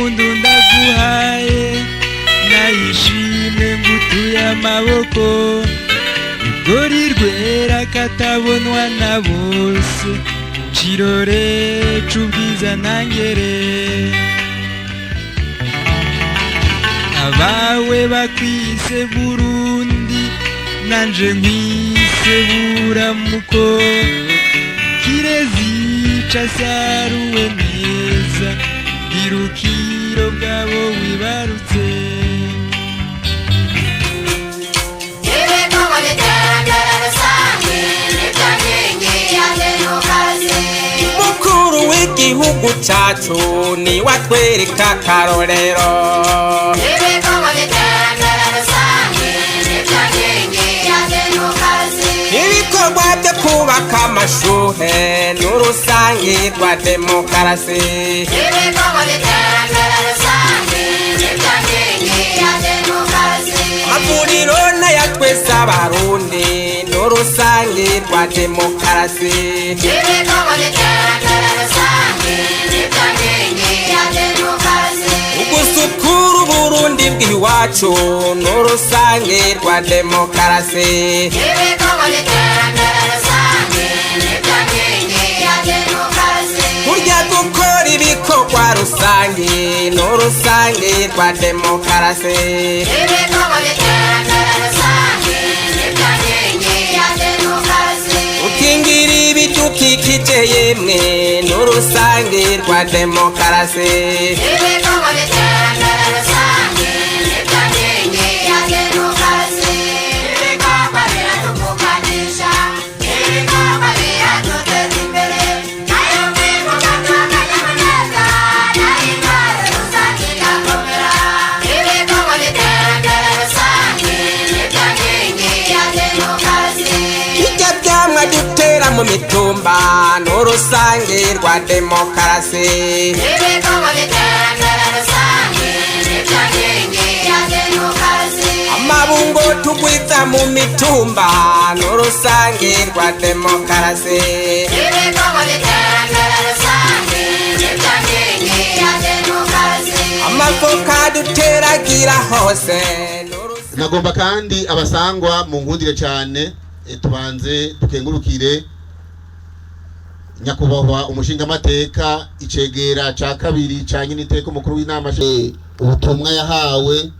Impundu ndaguhaye, nayishimwe ngutuye amaboko. Rugori rwera katabonwa na bose, kirore c'ubwiza ntangere. Abawe bakwise Burundi, nanje nkwise buramuko. Kirezi casaruwe neza, bwirukiro bwabo wibarutse. Ibikorwa by'iterambere rusange nibyo nkingi ya demokarasi. Umukuru w'igihugu cyacu niwe atwereka akarorero. Ibikorwa by'iterambere rusange nibyo nkingi ya demokarasi. Ibikorwa byo kubaka amashuhe n'urusangi rwa demokarasi. Ibikorwa by'iterambere rusange nibyo nkingi ya demokarasi. Amavuriro n'aya twese abarundi n'urusangi rwa demokarasi. Ibikorwa by'iterambere rusange nibyo nkingi ya demokarasi. Ugusukura Uburundi bw'iwacu n'urusangi rwa demokarasi. Ibikorwa by'iterambere rusange nibyo nkingi ya demokarasi. Kurya gukora ibikorwa rusangi n'urusangi rwa demokarasi. Ibikorwa by'iterambere rusange nibyo nkingi ya demokarasi. Ukingira ibidukikije yemwe n'urusangi rwa demokarasi. Ibikorwa by'iterambere rusange nibyo nkingi ya demokarasi. Ibikorwa biradukukanisha, ibikorwa biraduteza imbere, nayo kwibuka akanyamuneza, nayo intwaro rusange igakomera. Ibikorwa by'iterambere rusange nibyo nkingi ya demokarasi. Bijya byamwa dutera mu mitumba n'urusangi rwa demokarasi. Ibikorwa by'iterambere rusange nibyo nkingi ya demokarasi. Amabungo tugwiza mu mitumba n'urusangi rwa demokarasi. Ibikorwa by'iterambere rusange nibyo nkingi ya demokarasi. Amavoka duteragira hose n'urusangi. Nagomba kandi abasangwa mu nkundire cyane, tubanze dukengurukire nyakubahwa umushingamateka icegera ca kabiri ca nyiniteka umukuru w'inama, ubutumwa yahawe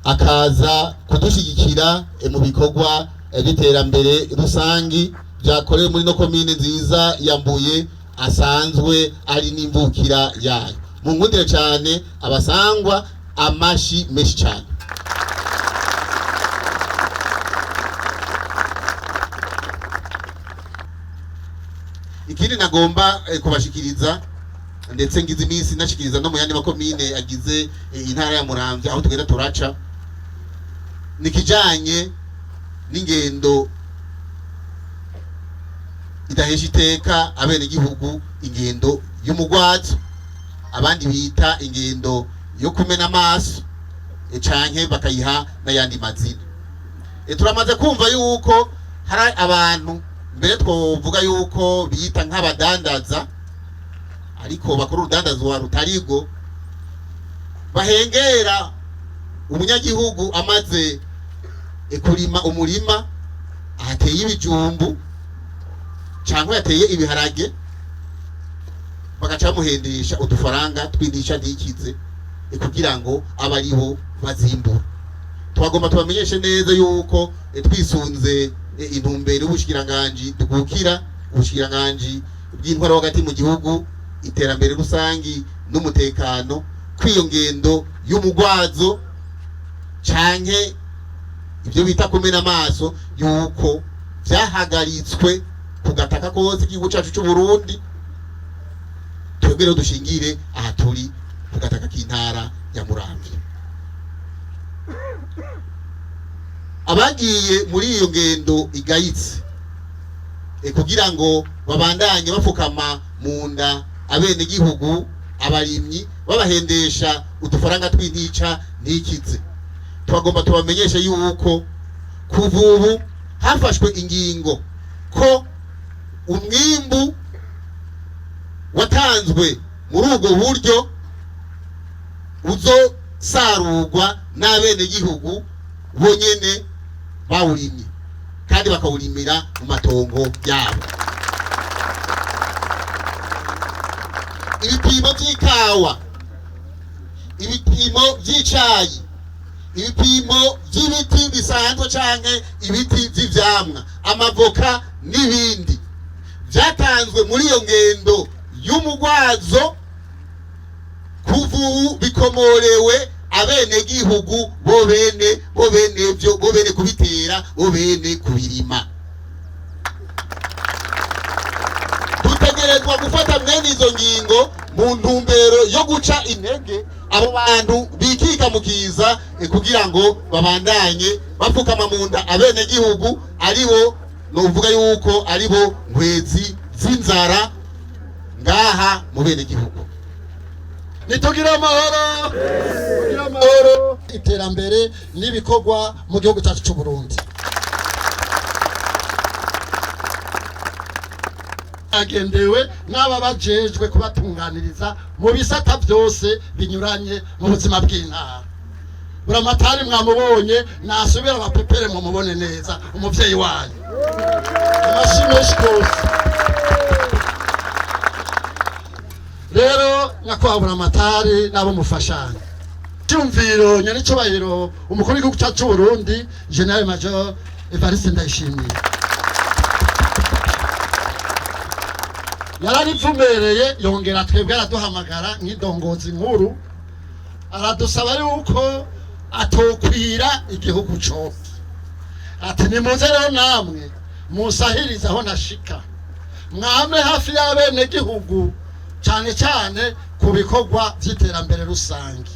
akaza kudushyigikira mu bikorwa by'iterambere rusangi byakorewe muri no komine nziza ya Mbuye, asanzwe ari n'imvukira yayo. Mu nkundire cyane abasangwa, amashi menshi cyane. Ikindi nagomba kubashikiriza, ndetse ngize iminsi nashikiriza no mu yandi makomine agize intara ya Muramvya aho tugenda turaca, ni kijanye n'ingendo idahesha iteka abenegihugu, ingendo y'umugwazo abandi bita ingendo yo kumena amaso, canke bakayiha n'ayandi mazina. Turamaze kumva yuko hari abantu mbere twovuga yuko biyita nk'abadandaza ariko bakora urudandazwa rutarigo, bahengera umunyagihugu amaze kurima umurima ahateye ibijumbu cyangwa yateye ibiharage, bagaca bamuhendesha udufaranga tw'indisha ntikize, kugira ngo abe aribo bazimbura. Twagomba tubamenyeshe neza yuko twisunze intumbero y'ubushikiranganji dukukira, ubushikiranganji bw'intwaro hagati mu gihugu, iterambere rusangi n'umutekano, kw'iyo ngendo y'umugwazo canke ibyo bita kumena amaso yuko vyahagaritswe ku gataka kose igihugu cacu c'u Burundi. Twebwe rero dushingire aha turi ku gataka k'intara ya Muramvya. Abagiye muri iyo ngendo igayitse kugira ngo babandanye bapfukama mu nda abenegihugu, abarimyi, babahendesha udufaranga tw'intica ntikize, twagomba tubamenyeshe yuko kuva ubu hafashwe ingingo ko umwimbu watanzwe muri ubwo buryo Uzosarurwa n'abenegihugu bonyene bawurimye kandi bakawurimira mu matongo yabo. Ibipimo by'ikawa, ibipimo by'icayi, ibipimo by'ibiti bisanzwe canke ibiti vy'ivyamwa, amavoka n'ibindi byatanzwe muri iyo ngendo y'umugwazo, kuva ubu bikomorewe abenegihugu bo bene, bo bene vyo, bo bene kubitera, bo bene kubirima. Dutegerezwa gufata mwene izo ngingo mu ntumbero yo guca intege abo bantu bikika mu kiza, kugira ngo babandanye bapfukama mu nda abenegihugu, aribo novuga yuko aribo nkwezi z'inzara ngaha mu benegihugu. Nitugire amahoro, tugire amahoro, iterambere n'ibikorwa mu gihugu cyacu cy'u Burundi. Agendewe n'aba bajejwe kubatunganiriza mu bisata byose binyuranye mu buzima bw'intara. Buramatari mwamubonye, nasubira abapepere mumubone neza umuvyeyi wanyu. Amashyi menshi rwose. Rero nyakubahwa Buramatari n'abo mufashanya, cyumviro nyenicubahiro umukuru w'igihugu cyacu cy'u Burundi General Major Evariste Ndayishimiye yararivumereye, yongera twebwe araduhamagara nk'indongozi nkuru, aradusaba yuko atokwira igihugu cose. Ati nimuze rero namwe musahirize aho nashika, mwame hafi y'abenegihugu cane cane ku bikorwa vy'iterambere rusange.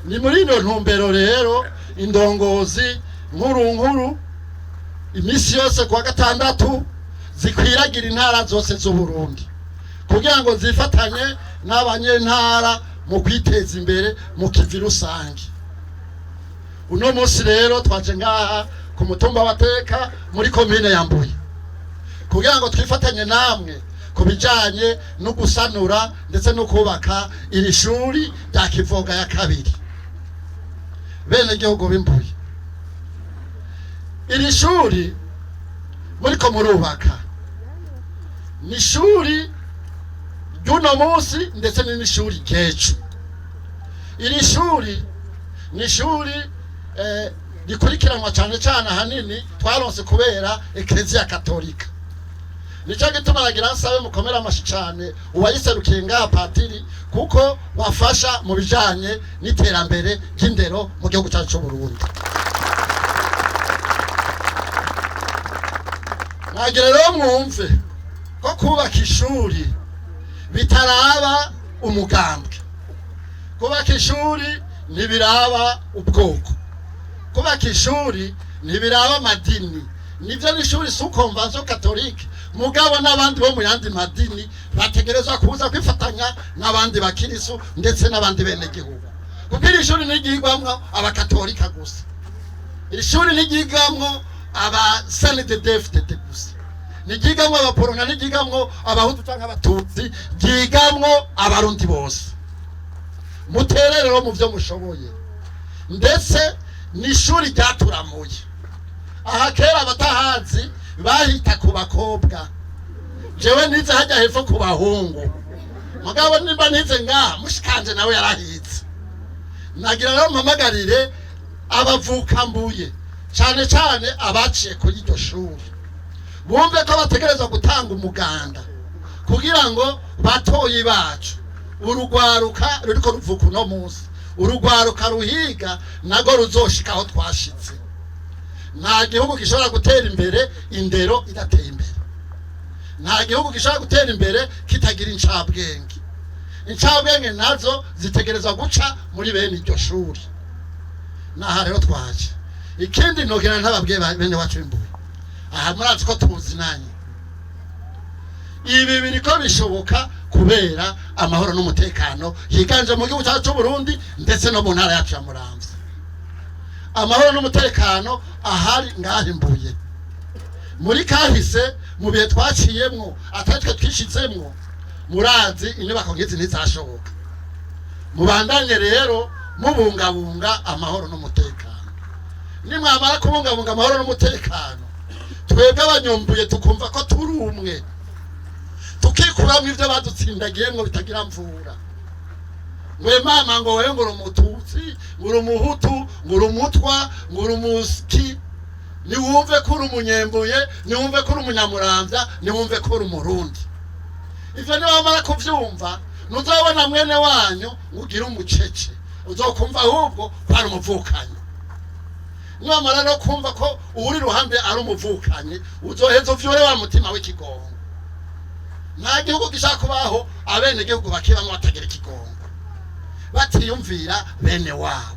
Ni muri ino ntumbero rero indongozi nkuru nkuru imisi yose kuwa gatandatu zikwiragira intara zose z'Uburundi kugira ngo zifatanye n'abanyentara mu kwiteza imbere mu kivi rusange. Uno munsi rero twaje ngaha ku mutumba wa Teka muri komine ya Mbuye kugira ngo twifatanye namwe ku bijanye no gusanura ndetse no kubaka iri shuri rya Kivoga ya kabiri. Bene gihugu b'Imbuye, iri shuri muriko murubaka ni ishuri ry'uno munsi ndetse n'ishuri ry'ejo. Iri shuri ni ishuri rikurikiranwa cyane cyane ahanini twaronse kubera Eklezia Katolika. Nicyo gituma nagira nsabe mukomere amashi cyane uwayiserukiye ngaha patiri, kuko bafasha mu bijanye n'iterambere ry'indero mu gihugu cyacu cy'u Burundi. Mwagira rero mwumve ko kubaka ishuri bitaraba umugambwe, kubaka ishuri ntibiraba ubwoko, kubaka ishuri ntibiraba amadini. Nibyo n'ishuri si convention catholique, mugabo n'abandi bo mu yandi madini bategerezwa kuza kwifatanya n'abandi bakirisu ndetse n'abandi benegihugu, kuko iri shuri ntiryigwamwo abakatolika gusa, iri shuri ntiryigamwo aba CNDD-FDD gusa, ntiryigamwo abaporona, ntiryigamwo abahutu canke abatutsi, ryigamwo abarundi bose. Mutere rero mu vyo mushoboye, ndetse n'ishuri ryaturamuye. Aha kera abatahazi bahita ku bakobwa, jewe nize hajya hepfo ku bahungu, mugabo nimba nize ngaha mushikanje nawe yarahize. Nagira rero mpamagarire abavukambuye cane cane abaciye kuri iryo shuri, bumve ko bategerezwa gutanga umuganda kugira ngo batoyi bacu, urugwaruka ruriko ruvuka uno munsi, urugwaruka ruhiga nago ruzoshika aho twashitse. Nta gihugu gishobora gutera imbere indero idateye imbere, nta gihugu gishobora gutera imbere kitagira incabwenge. Incabwenge nazo zitegerezwa guca muri bene iryo shuri. Naha rero twaje. Ikindi nogera ntababwiye bene wacu b'Imbuye, aha murazi ko tuzinanye, ibi biriko bishoboka kubera amahoro n'umutekano yiganje mu gihugu cyacu cy'u Burundi ndetse no mu ntara yacu ya Muramvya. Amahoro n'umutekano ahari ngaha Imbuye. Muri kahise mu bihe twaciyemwo atari twe twishizemwo, murazi inyubako nk'izi ntizashoboka. Mubandanye rero Mubungabunga amahoro n'umutekano. Nimwamara kubungabunga amahoro n'umutekano, twebwe abanyumbuye tukumva ko turi umwe, tukikuramo ibyo badutsindagiye ngo bitagira mvura. Ngwe mama, ngo wewe ngo uri umututsi, ngo uri umuhutu, ngo uri umutwa, ngo uri umuski, niwumve ko uri umunyembuye, niwumve ko uri umunyamuramvya, niwumve ko uri umurundi. Ivyo niwamara kuvyumva, ntuzabona mwene wanyu ngo ugire umucece, uzokumva ahubwo ko ari umuvukanyi. Niwamara no kumva ko uwuri iruhande ari umuvukanyi, uzoheza uvyure wa mutima w'ikigongo. Nta gihugu gishaka kubaho abenegihugu bakibamwo batagira ikigongo, batiyumvira bene wabo,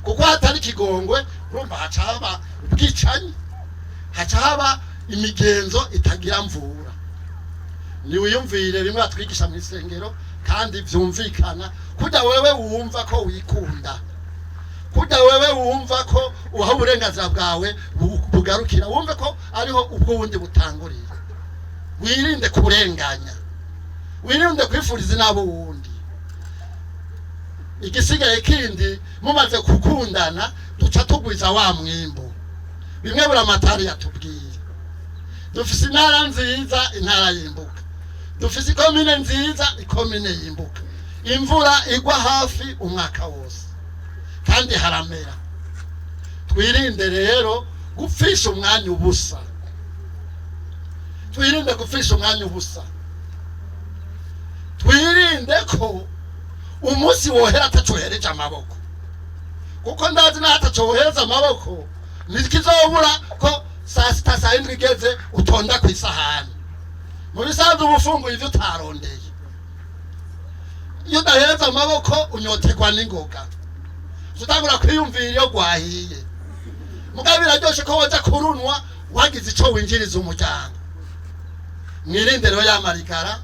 kuko hatari ikigongwe, urumva haca haba ubwicanyi, haca haba imigenzo itagira mvura. Niwiyumvire bimwe batwigisha mu isengero kandi vyumvikana: kurya wewe wumva ko wikunda, kurya wewe wumva ko uha uburenganzira bwawe bugarukira, wumve ko ariho ubwo bundi butangurira. Wirinde kurenganya, wirinde kwifuriza inabo wundi. Igisigaye kindi, mumaze gukundana, duca tugwiza wa mwimbu. Bimwe buramatari yatubwiye: dufise intara nziza, intara yimbuka; dufise ikomine nziza, ikomine yimbuka. Imvura igwa hafi umwaka wose kandi haramera. Twirinde rero gupfisha umwanya ubusa, twirinde gupfisha umwanya ubusa, twirinde ko umunsi wohera atacohereje amaboko, kuko ndazi naho atacohereza amaboko, ntikizobura ko saa sita, saa yindwi igeze, utonda ku isahani. Mu bisanzwe uba ufunguye ivyo utarondeye. Iyo udahereza amaboko, unyoterwa n'ingoga, utangura kwiyumvira iyo rwahiye. Mugabo biraryoshe ko woja kurunwa wagize ico winjiriza umuryango. Mwirinde rero yamarigara,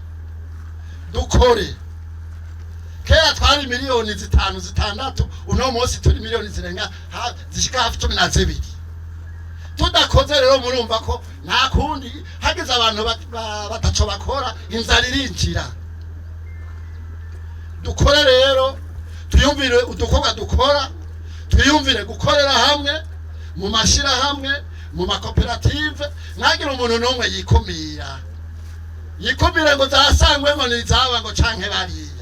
dukore. Kera twari miliyoni 5, 6, uno munsi turi miliyoni zirenga zishika hafi 12. Tudakoze rero, murumva ko nta kundi, hagize abantu bataco bakora, inzara irinjira. Dukore rero, twiyumvire udukorwa dukora, twiyumvire gukorera hamwe mu mashirahamwe, mu makoperative. Ntagire umuntu n'umwe yikumira, yikumire ngo zasangwe, ngo nizaba, ngo canke bariya.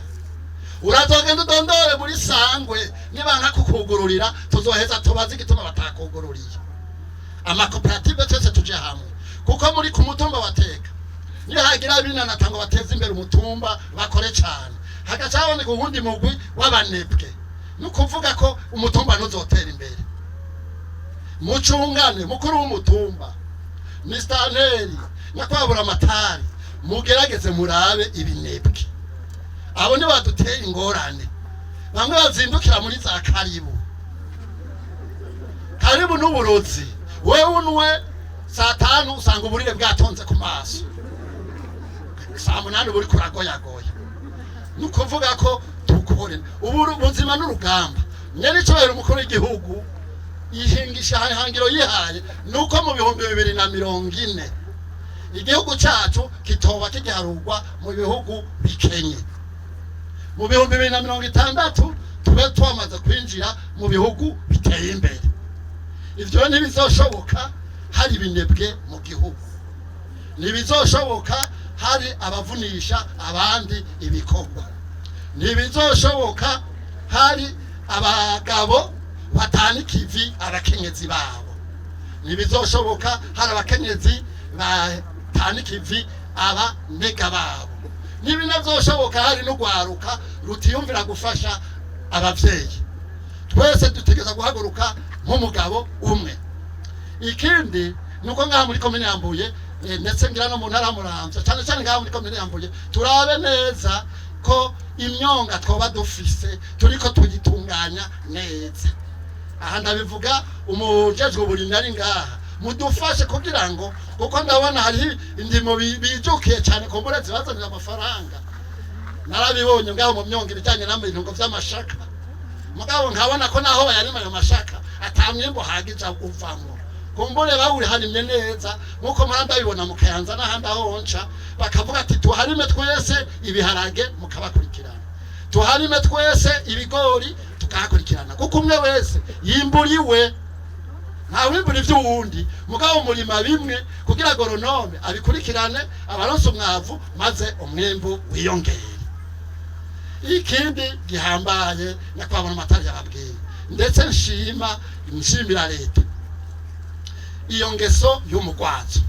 Urazogenda udondore muri sangwe, nibanka kukugururira, tuzoheza tubaze igituma batakugururiye. Amakoperative twese tuje hamwe, kuko muri ku mutumba bateka, niyo hagira binanata ngo bateze imbere umutumba, bakore cane, hagaca haboneka uwundi mugwi w'abanebwe, ni ukuvuga ko umutumba ntuzotera imbere. Mucungane, mukuru w'umutumba, misitanteri, nyakwabura amatari, mugerageze murabe ibinebwe. Abo ni baduteye ingorane. Bamwe bazindukira muri za karibu karibu n'uburozi. Wewe unwe saa 5, usanga uburire bwatonze ku maso, saa 8 buri kuragoyagoya. Ni ukuvuga ko dukore ubu buzima n'urugamba. Nyene icubahiro umukuru w'igihugu yihingisha ihangiro yihaye ni uko mu 2040 igihugu cacu kitoba kigiharurwa mu bihugu bikenye, mu 2060 tube twamaze kwinjira mu bihugu biteye imbere. Ivyo ntibizoshoboka hari ibinebwe mu gihugu, ntibizoshoboka hari abavunisha abandi ibikorwa, ntibizoshoboka hari abagabo batana ikivi abakenyezi babo, ntibizoshoboka hari abakenyezi batana ikivi abanega babo, ntibinazoshoboka hari n'ugwaruka rutiyumvira gufasha abavyeyi. Twese dutegereza guhaguruka nk'umugabo umwe. Ikindi nuko ngaha muri komine ya Mbuye, ndetse ngira no mu ntara ya Muramvya, cyane cyane ngaha muri komine ya Mbuye, turabe neza ko imyonga twoba dufise turiko tuyitunganya neza. Aha ndabivuga umujejwe uburimyi ari ngaha, mudufashe kugira ngo, kuko ndabona hariho indimo bijukiye cyane, kumbure zibazanira amafaranga. Narabibonye ngaho mu myonga ibijyanye n'ibintu vy'amashaka, mugabo nkabona ko naho bayarima ayo mashaka ata mwimbu uhagije uvamwo. Kumbure bawuharimye neza nkuko mpora ndabibona mu Kayanza n'ahandi aho nca, bakavuga ati tuharime twese ibiharage, mukabakurikirana. Tuharime twese ibigori, tukahakurikirana, kuko umwe wese yimburiwe, nta wimbura ivy'uwundi. Mugabo murima bimwe kugira agronome abikurikirane, abaronse umwavu, maze umwimbu wiyongere. Ikindi gihambaye, nyakubahwa amatari yababwiye, ndetse nshima, nshimira leta, iyo ngeso y'umugwazo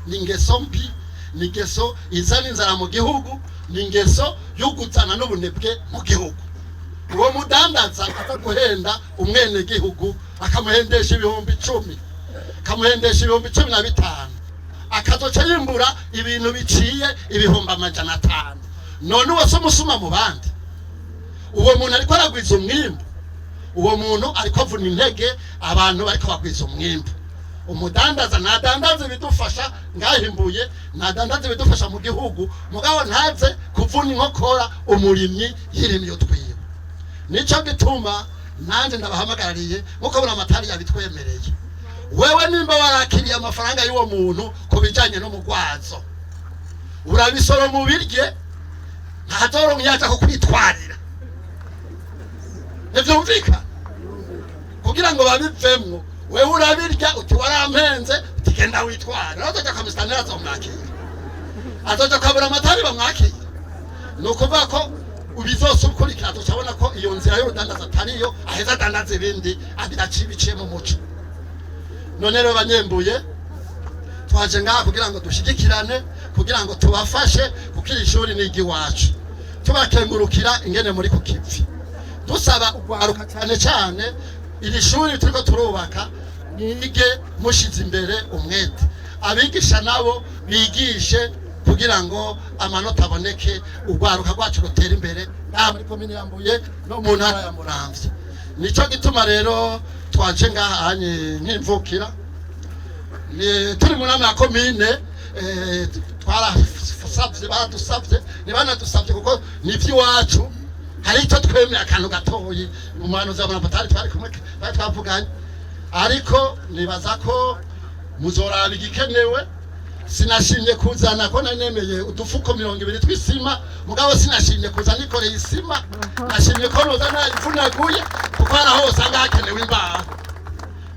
ni ingeso mbi, ni ingeso izana inzara mu gihugu, ni ingeso yo guzana n'ubunebwe mu gihugu. Uwo mudandaza aza guhenda umwenegihugu, akamuhendesha 10,000, akamuhendesha 15,000, akazoca yimbura ibintu biciye 500,000. None uwo si umusuma mu bandi? Uwo muntu ariko aragwiza umwimbu? Uwo muntu ariko avuna intege abantu bariko bagwiza umwimbu. Umudandaza ntadandaza ibidufasha ngahimbuye, ntadandaza ibidufasha mu gihugu, mugabo ntaze kuvuna inkokora umurimyi yirimye utwiwe. Nico gituma nanjye ndabahamagarariye, nkuko buri amatari yabitwemereye. Wewe nimba warakiriye amafaranga y'uwo muntu ku bijanye n'umugwazo, urabisoroma ubirye, ntazoronka yaja kukwitwarira. Ntivyumvikana? Kugira ngo babivemwo, wewe urabirya, uti warampenze, uti genda witware. Azoja kwa musitanteri azomwakira, azoja kwabura amatari bamwakira. Ni ukuvuga ko ubizose ukurikira, azoca abona ko iyo nzira y'urudandaza atariyo, aheza adandaza ibindi abidaciye biciye mu muco. None rero banyembuye, twaje ngaha kugira ngo dushigikirane, kugira ngo tubafashe, kuko iri shuri ni iry'iwacu. Tubakengurukira ingene muri ku kivi, dusaba urwaruka cyane cyane iri shuri turiko turubaka, mwige mushize imbere umwete, abigisha nabo bigishe kugira ngo amanota aboneke, urwaruka rwacu rutere imbere ngaha muri komine ya Mbuye no mu ntara ya Muramvya. Nico gituma rero twaje ngaha hanye nk'imvukira. Turi mu nama ya komine, twarasavye, baradusavye, ntibanadusavye kuko ni ivy'iwacu. Hari icyo twemeye, akantu gatoyi mu muhanuzi wa Buramatari twari kumwe, twari twavuganye, ariko nibaza ko muzoraba igikenewe. Sinashimye kuzana ko nari nemeye udufuko 20 tw'isima, mugabo sinashimye kuza nikoreye isima, nashimye ko noza nayivunaguye, kuko hari aho usanga hakenewe imbaho.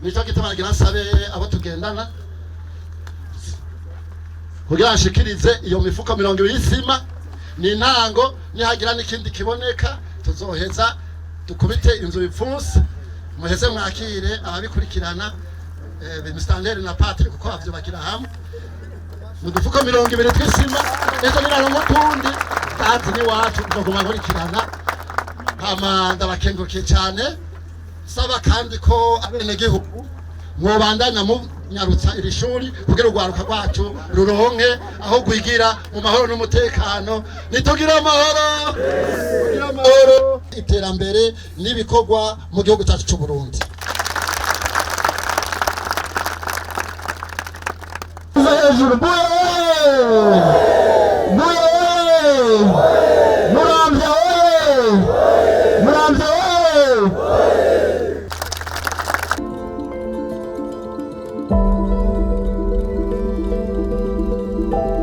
Nico gituma nagira nsabe abo tugendana kugira nshikirize iyo mifuko 20 y'isima. Ni intango, nihagira n'ikindi kiboneka tuzoheza dukubite inzu bipfunsi, muheze mwakire ababikurikirana, misitanteri na patiri, kuko bavyubakira hamwe. Mu dufuko 20 tw'isima, ejo niraronka utundi ndazi n'iwacu nzoguma nkurikirana. Hama ndabakengurukiye cyane, saba kandi ko abenegihugu mwobandanya munyarutsa iri shuri kugira urwaruka rwacu ruronke aho rwigira mu mahoro n'umutekano. Nitugire amahoro, tugire amahoro, iterambere n'ibikorwa mu gihugu cyacu cy'u Burundi. Hejuru buye buye.